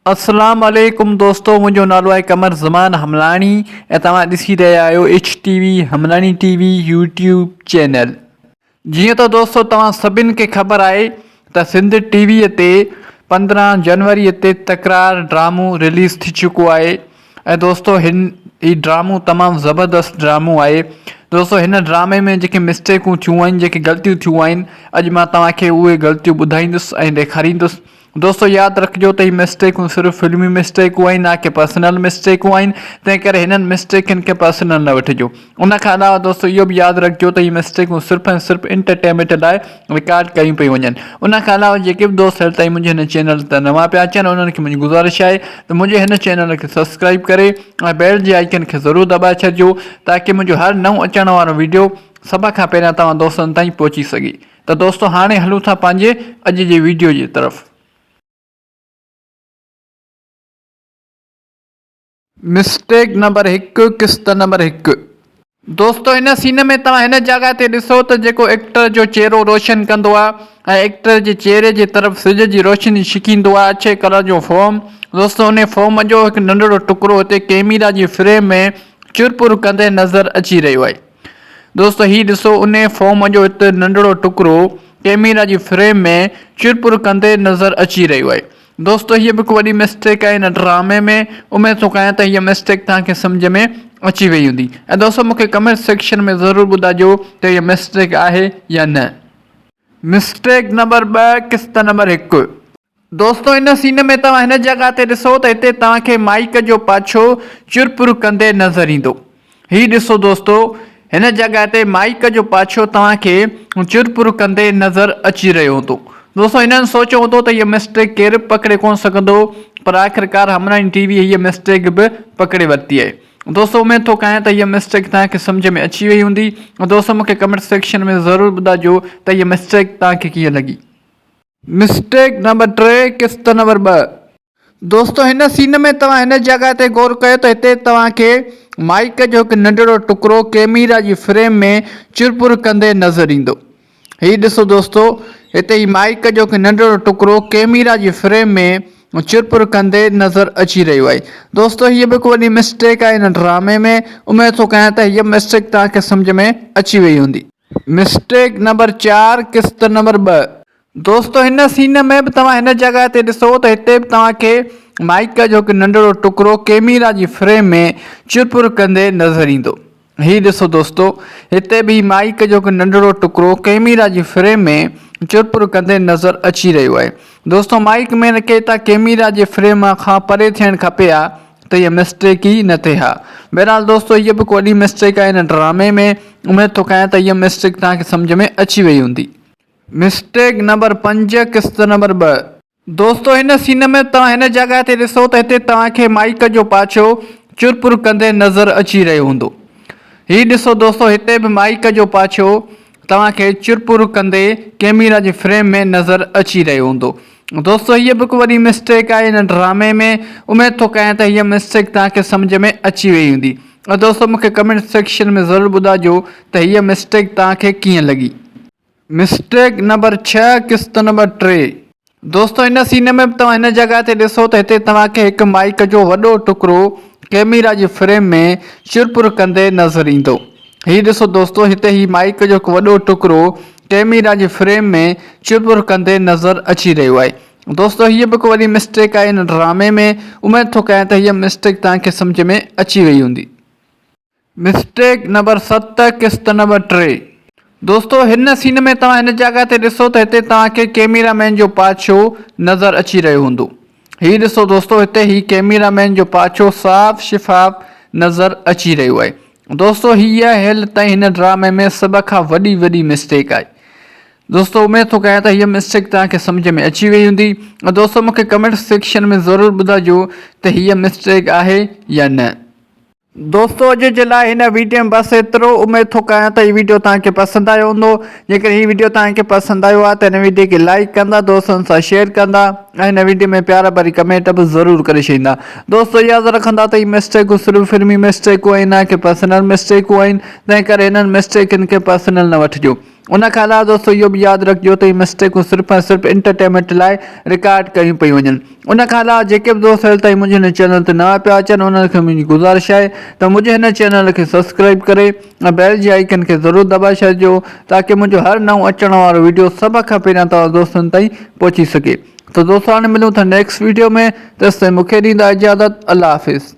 اسلام عليڪم دوستو منهنجو نالو آهي قمر زمان حملاڻي ۽ توهان ڏسي رهيا آهيو H T V Hamlani T V YouTube channel. جيئن ته دوستو توهان سڀن کي خبر آهي ته سنڌ ٽي وي تي 15 جنوري تي تڪرار ڊرامو رليز ٿي چڪو آهي ۽ دوستو هن هي ڊرامو تمام زبردست ڊرامو آهي دوستو هن ڊرامي ۾ جيڪي مسٽيڪون ٿيون آهن جيڪي غلطيون ٿيون آهن اڄ مان توهان کي اهي غلطيون ٻڌائيندس ۽ ڏيکاريندس دوستو ياد رکجو ته هي مسٽيڪون صرف فلمي مسٽيڪون آهن نه ڪي پرسنل مسٽيڪون آهن تنهن ڪري هنن مسٽيڪن کي پرسنل نه وٺجو ان کان علاوه دوستو اهو به ياد رکجو ته هي مسٽيڪون صرف ۽ صرف انٽرٽينمينٽ لاء رڪارڊ ڪيون پيون وڃن ان کان علاوه جيڪي به دوست هيل تائين منهنجي هن چينل تي نوان پيا اچن انهن کي منهنجي گذارش آهي ته منهنجي هن چينل کي سبسڪرائب ڪري ۽ بيل جي آئيڪن کي ضرور دٻائي ڇڏجو تاڪي منهنجو هر نئون اچڻ وارو ويڊيو سڀ کان پهريان توهان دوستن تائين پهچي سگهي ته دوستو هاڻي هلون ٿا پنهنجي اڄ جي ويڊيو جي طرف. مسٽيڪ نمبر هڪ قسط نمبر هڪ. دوستو هن سين ۾ توهان هن جڳهه تي ڏسو ته جيڪو ايڪٽر جو چهرو روشن ڪندو آ ۽ ايڪٽر جي چهري جي طرف سج جي روشني ڇڪيندو آ اڇي ڪلر جو فوم دوستو انهي فوم جو هڪ ننڍڙو ٽڪرو هتي ڪيميرا جي فريم ۾ چرپر ڪندي نظر اچي رهيو آهي. دوستو هي ڏسو انهي فوم جو هت ننڍڙو ٽڪرو ڪيميرا جي فريم ۾ چرپر ڪندي نظر اچي رهيو آهي. دوستو هيء به هڪ وڏي مسٽيڪ آهي هن ڊرامي ۾ اميد ٿو ڪيان ته هيء مسٽيڪ توهان کي سمجهه ۾ اچي وئي هوندي ۽ دوستو مون کي ڪمينٽ سيڪشن ۾ ضرور ٻڌائجو ته هيء مسٽيڪ آهي يا نه. مسٽيڪ نمبر ٻه قسط نمبر هڪ. دوستو ان سين ۾ توهان هن جڳهه تي ڏسو ته هتي توهان کي مائيڪ جو پاڇو چرپر ڪندي نظر ايندو. هي ڏسو دوستو هن جڳهه تي مائيڪ جو پاڇو توهان کي چرپر ڪندي نظر اچي رهيو هوندو. دوستو هنن سوچيو هوندو ته هيء مسٽيڪ ڪير به پڪڙي ڪونه سگهندو پر آخرڪار همراهين ٽي وي هيء مسٽيڪ به پڪڙي ورتي آهي. دوستو اميد ٿو ڪيان ته هيء مسٽيڪ توهان کي سمجهه ۾ اچي وئي هوندي. دوستو مون کي ڪمينٽ سيڪشن ۾ ضرور ٻڌائجو ته هيء مسٽيڪ توهان کي ڪيئن لڳي. مسٽيڪ نمبر ٽي قسط نمبر ٻه. دوستو هن سين ۾ توهان هن جڳهه تي غور ڪيو ته هتي توهان کي مائيڪ جو هڪ ننڍڙو ٽڪرو ڪيميرا جي فريم ۾ چرپر ڪندي نظر ايندو. هي ڏسو دوستو هتي هي مائيڪ جو هڪ ننڍڙو ٽڪرو ڪيميرا جي فريم ۾ چرپر ڪندي نظر اچي رهيو آهي. دوستو هيء به هڪ وڏي مسٽيڪ آهي هن ڊرامي ۾ اميد ٿو ڪيان ته هيء مسٽيڪ توهان کي سمجهه ۾ اچي وئي هوندي. مسٽيڪ نمبر چار قسط نمبر ٻه. دوستو هن سين ۾ به توهان هن جڳهه تي ڏسو ته هتي به توهان کي مائيڪ جو هڪ ننڍڙو ٽڪرو ڪيميرا جي فريم ۾ چرپر ڪندي نظر ايندو. هي ڏسو دوستو هتي به هي مائيڪ جو هڪ ننڍڙو ٽڪرو ڪيميرا جي فريم ۾ چرپر ڪندي نظر اچي رهيو آهي. دوستو مائيڪ مين کي هتان ڪيميرا جي فريم کان پري ٿيڻ کپي ها ته هيء مسٽيڪ ئي نه ٿئي ها. بهرحال دوستو هيء به ڪو وڏي مسٽيڪ آهي هن ڊرامي ۾. اميد ٿو ڪيان ته هيء مسٽيڪ توهان کي سمجهه ۾ اچي وئي هوندي. مسٽيڪ نمبر پنج قسط نمبر ٻه. دوستو هن سين ۾ توهان هن جڳهه تي ڏسو ته هتي توهان کي مائيڪ جو پاڇو چرپر ڪندي نظر اچي رهيو هوندو. هي ڏسو دوستو هتي به مائيڪ جو پاڇو توهان کي چرپر ڪندي ڪيميرا جي فريم ۾ نظر اچي رهيو هوندو. دوستو هيء به هڪ وڏي مسٽيڪ آهي هن ڊرامي ۾ اميد ٿو ڪيان ته هيء مسٽيڪ توهان کي سمجهه ۾ اچي وئي هوندي ۽ دوستو مون کي ڪمينٽ سيڪشن ۾ ضرور ٻڌائجو ته هيء مسٽيڪ توهان کي ڪيئن لڳي. مسٽيڪ نمبر ڇهه قسط نمبر ٽي. دوستو هن سين ۾ به توهان هن جڳهه تي ڏسو ته هتي توهان کي هڪ مائيڪ جو وڏو ٽڪرو ڪيميرا جي فريم ۾ چرپر ڪندي نظر ايندو. هي ڏسو دوستو هتي هي مائيڪ جو هڪ وڏو ٽڪرو ڪيميرا جي فريم ۾ چرپر ڪندي نظر اچي رهيو آهي. دوستو هيء به هڪ وڏي مسٽيڪ آهي هن ڊرامي ۾ اميد ٿو ڪيان ته هيء مسٽيڪ توهان کي سمجهه ۾ اچي وئي هوندي. مسٽيڪ نمبر ست قسط نمبر ٽي. دوستو هن سين ۾ توهان هن جڳهه تي ڏسو ته هتي توهان کي ڪيميرا مين جو پاڇو نظر اچي رهيو هوندو. هي ڏسو دوستو هتي هي ڪيميرا مين جو پاڇو صاف شفاف نظر اچي رهيو آهي. دوستو هيء هيل تائين هن ڊرامي ۾ سڀ کان وڏي وڏي مسٽيڪ آهي. دوستو اميد ٿو ڪيان ته هيء مسٽيڪ توهان کي سمجهه ۾ اچي وئي هوندي ۽ دوستو مون کي ڪمينٽ سيڪشن ۾ ضرور ٻڌائجو ته هيء مسٽيڪ آهي يا نه. دوستو اڄ جي لاء هن ويڊيو ۾ بس ايترو اميد ٿو ڪيان ته هي ويڊيو توهان کي پسند آيو هوندو جيڪڏهن هي ويڊيو توهان کي پسند آيو آهي ته هن ويڊيو کي لائيڪ ڪندا دوستن سان شيئر ڪندا ۽ هن ويڊيو ۾ پيار ڀري ڪمينٽ به ضرور ڪري ڇڏيندا دوستو ياد رکندا ته هي مسٽيڪون صرف فلمي مسٽيڪون آهن نه ڪي پرسنل مسٽيڪون آهن تنهن ڪري هنن مسٽيڪن کي پرسنل نه وٺجو. ان کان علاوه دوستو اهو به ياد رکجو ته هي مسٽيڪون صرف ۽ صرف انٽرٽينمينٽ لاء رڪارڊ ڪيون پيون وڃن. ان کان علاوه جيڪي به دوست هيل تائين منهنجي هن چينل تي نوان پيا اچن انهن کي منهنجي گذارش آهي ته منهنجي هن چينل کي سبسڪرائيب ڪري ۽ بيل جي آئيڪن کي ضرور دٻائي ڇڏجو تاڪه منهنجو هر نئون اچڻ وارو وڊيو سڀ کان پهريان توهان دوستن تائين پهچي سگهي. ته دوستو هاڻي ملون ٿا نيڪسٽ وڊيو ۾ تيستائين مونکي ڏيندا اجازت الله حافظ.